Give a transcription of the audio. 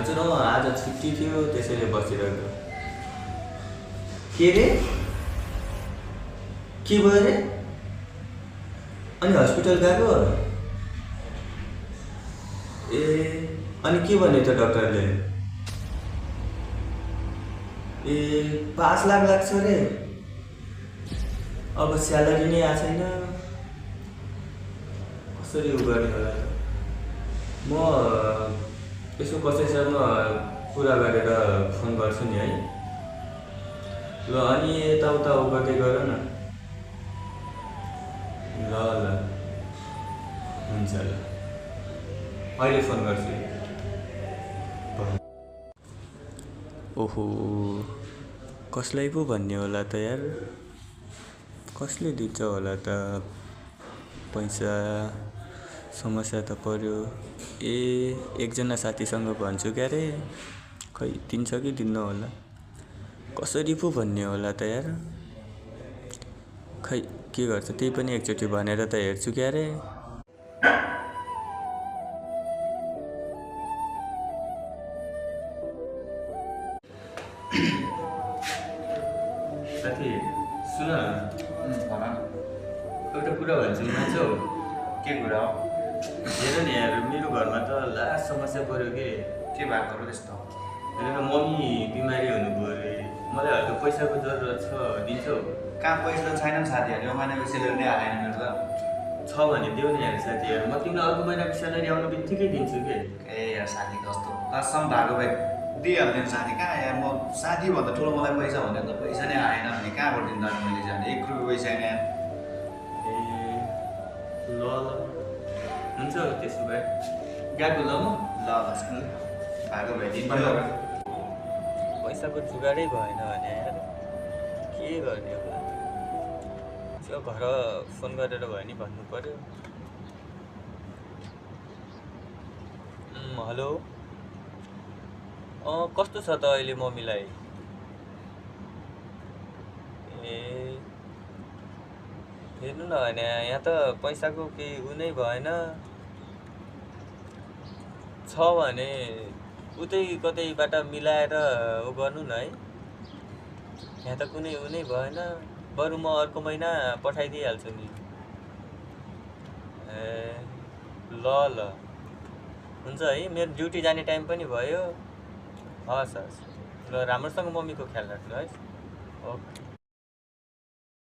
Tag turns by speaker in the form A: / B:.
A: हजुर आज छुट्टी थियो त्यसैले बसिरहेको। के रे के भयो रे? अनि हस्पिटल गएको? ए अनि के भन्यो त डाक्टरले? ए 5 लाख लाग्छ रे। अब स्यालेरी नै आएको छैन, कसरी उ गर्ने होला त? म यसो कसैसँग कुरा गरेर फोन गर्छु नि है। ल अनि यताउता उ गर्दै गर न। ल ल हुन्छ ल, अहिले फोन गर्छु। ओहो, कसलाई पो भन्ने होला त यार? कसले दिन्छ होला त पैसा? समस्या त पर्यो। ए एकजना साथीसँग भन्छु क्या रे, खै दिन्छ कि दिन्न होला। कसरी पो भन्ने होला त यार? खै के गर्छ, त्यही पनि एकचोटि भनेर त हेर्छु क्या रे। साथी सुन, एउटा कुरा भन्छु मान्छौ।
B: के कुरा हो?
A: हेर नि यार, मेरो घरमा त लास्ट समस्या पऱ्यो कि।
B: के भएको हो त्यस्तो?
A: हेर मम्मी बिमारी हुनुभयो अरे, मलाई हल्का पैसाको जरुरत छ, दिन्छौ?
B: कहाँ पैसा छैन साथीहरू, यो महिनाको सेलेरी नै आएन मेरो त।
A: छ भने देऊ नि यार साथी, यार म तिमीलाई अर्को महिनाको स्यालेरी आउनु बित्तिकै दिन्छु कि।
B: ए यार साथी कस्तो कसम भएको भए दिइहाल्थेँ साथी। कहाँ यार, म साथीभन्दा ठुलो मलाई पैसा भन्दा त पैसा नै आएन भने कहाँबाट दिन्छु मैले जाने? 1 रुपियाँ पैसा नै।
A: ए ल ल हुन्छ त्यसो भए गएको ल म।
B: ल भएको भए दिनु।
A: पैसाको जुगाडै भएन भने यार के गर्ने होला? त्यो घर फोन गरेर भयो नि भन्नु पर्यो। हेलो, कस्तो छ त अहिले मम्मीलाई? ए हेर्नु न भने यहाँ त पैसाको केही उ नै भएन। छ भने उतै कतैबाट मिलाएर उ गर्नु न है। यहाँ त कुनै उ नै भएन। बरु म अर्को महिना पठाइदिइहाल्छु नि। ए ल ल हुन्छ है, मेरो ड्युटी जाने टाइम पनि भयो। हस् हस् ल, राम्रोसँग मम्मीको ख्याल राख्नु है। ओके।